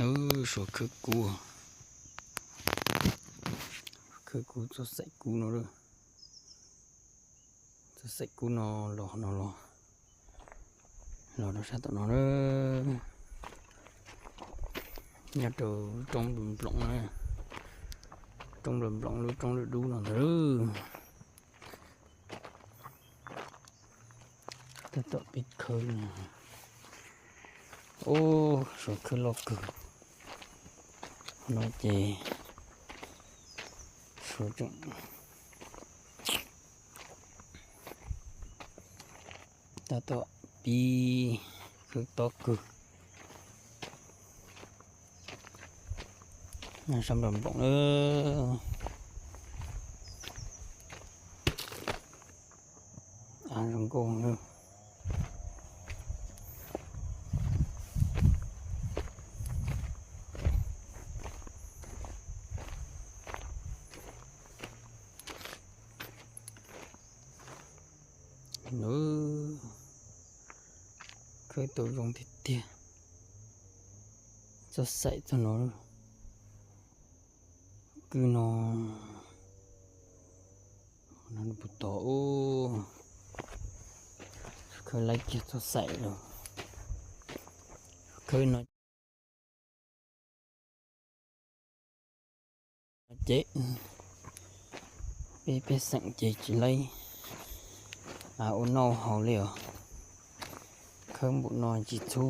ເອີ ສວຍຄືກູ ຄືກູ ສວຍໃສ່ກູເນາະເດີ ສວຍໃສ່ກູເນາະ ຫຼໍ່ເນາະ ຫຼໍ່ ຫຼໍ່ເນາະ ຊາໂຕເນາະເດີ ຍາໂຕ ຕົງບອມບລັອງເນາະ ຕົງບອມບລັອງ ຫຼື ຕົງລະດູເນາະເດີ. ຕະໂຕະປິດເຄີຍ ໂອ້ ສວຍຄືລໍກື ນ້ອຍເຈ ສວຍຈັງ ຕະໂຕະປີ ຄືຕໍ່ກື. ນາຊຳດຳບົງເອີ ອ່ານສັງກົງເອີ ເອີ ເຄີຍໂຕລົງເຕຍໆ ຈະໃສ່ຕົວໂນ ຄືນອນ ນັ້ນບໍ່ຕໍ່ ໂອ້ ເຄີຍໄລ່ເກຍໂຕໃສ່ເນາະ ເຄີຍນອນ ເຈ ເປ ເປສັງເຈຈິໄລ ອາ ໂອນອລເຮົາເລີຍ ເຄີຍບຸນອນຈິທູ.